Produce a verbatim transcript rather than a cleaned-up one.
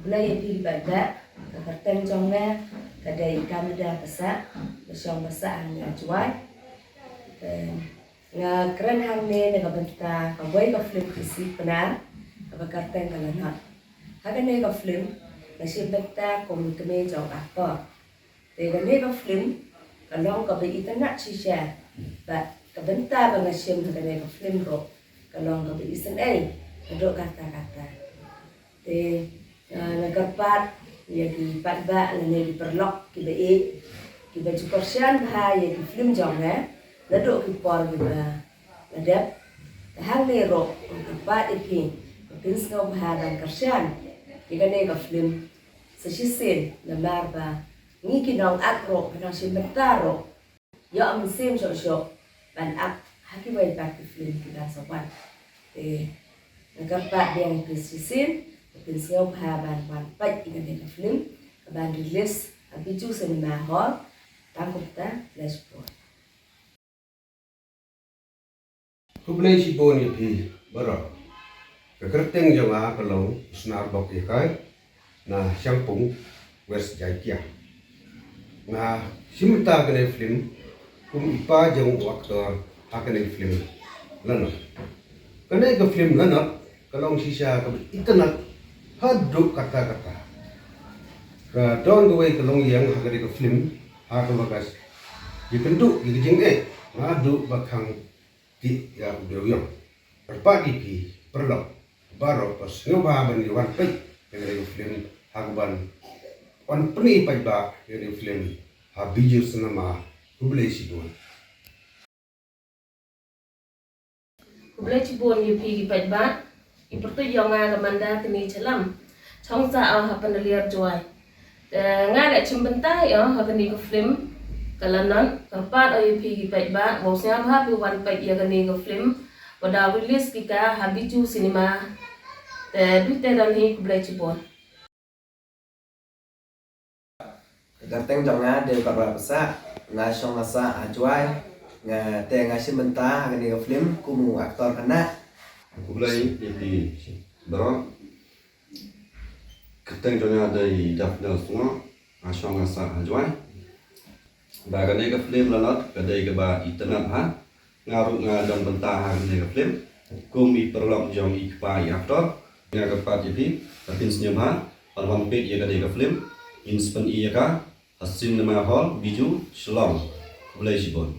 Khublei ïa phi ki paidbah, ka kyrteng jong nga ka dei Kamada Passah, ba shong ba sah hangne ha Jowai. Te nga kren hangne na ka bynta kawei ka film Khasi Pnar, kaba kyrteng ka Lanot. Ha kane ka film nga shim bynta kum i kmie jong actor. Te kane ka film ka long kaba itynnad shisha, bad ka bynta ba nga shim ha kane ka film ruh ka long kaba isynei naduh katta katta. Te nga kyrpad ïa ki paidbah lane ki paralok kiba ïeit, kiba ju kyrshan bha ïa ki film jong nga naduh ki por kiba la dep. Te hangne ruh nga kyrpad ïa phi ba phin sngewbha ban kyrshan ïa kane ka film sa shisien, namar ba ngi ki nongakt ruh, ki nongshim bynta ruh, ïoh mynsiem shuh shuh ban akt ha kiwei pat ki film kiba sa wan. Te nga kyrpad biang ïa phi sa shisien ba phin sngewbha ban wan peit ïa kane ka film kaban release ha Bijou Cinema Hall. Tang kumta, khublei shibun. Khublei shibun ïa phi baroh. Ka kyrteng jong nga ka long Snar Bok Ïakai, na Shangpung, West Jaiñtia. Nga shim bynta kane film kum i pa jong u actor ha kane film Lanot. Kane ka film Lanot ka long shisha kaba itynnad haduh katta katta. Ka don kawei ka longïing ha kane ka film, ha kaba ka ïakynduh ïa ka jingeh naduh ba khang tih ïa u dewïong. Kyrpad ïa phi paralok baroh ba sngewbha ban ïa wan peit ïa kane ka film, ha kaban wan pyni paidbah ïa kane ka film ha Bijou Cinema. Khublei shibun. Khublei shibun ïa phi ki paidbah. I pyrtuit jong nga ka Manda Tini Chalam, chong sah o ha Panaliar, Jowai. Te nga la shim bynta o ha kane ka film ka Lanot. Kyrpad o ïa phi ki paidbah ba u sngewbha phi wan peit ïa kane ka film ba da release ki ka ha Bijou Cinema. Te duh te don hi, khublei shibun. Ka kyrteng jong nga dei Kamada Passah, nga shong nga sah ha Jowai. Nga te nga shim bynta ha kane ka film kum u actor khynnah. Khublei ïa phi baroh. Kyrteng jong nga dei Daphnel Sngok, nga shong nga sah ha Jowai. Ba kane ka film Lanot ka dei kaba itynnad bha. Nga ruh nga don bynta ha kane ka film kum i paralok jong i kpa i actor. Nga kyrpad ïa phi ba phin sngewbha ban wan peit ïa kane ka film. Ngin sa pyni ïa ka ha Cinema Hall Bijou, Shillong. Khublei shibun.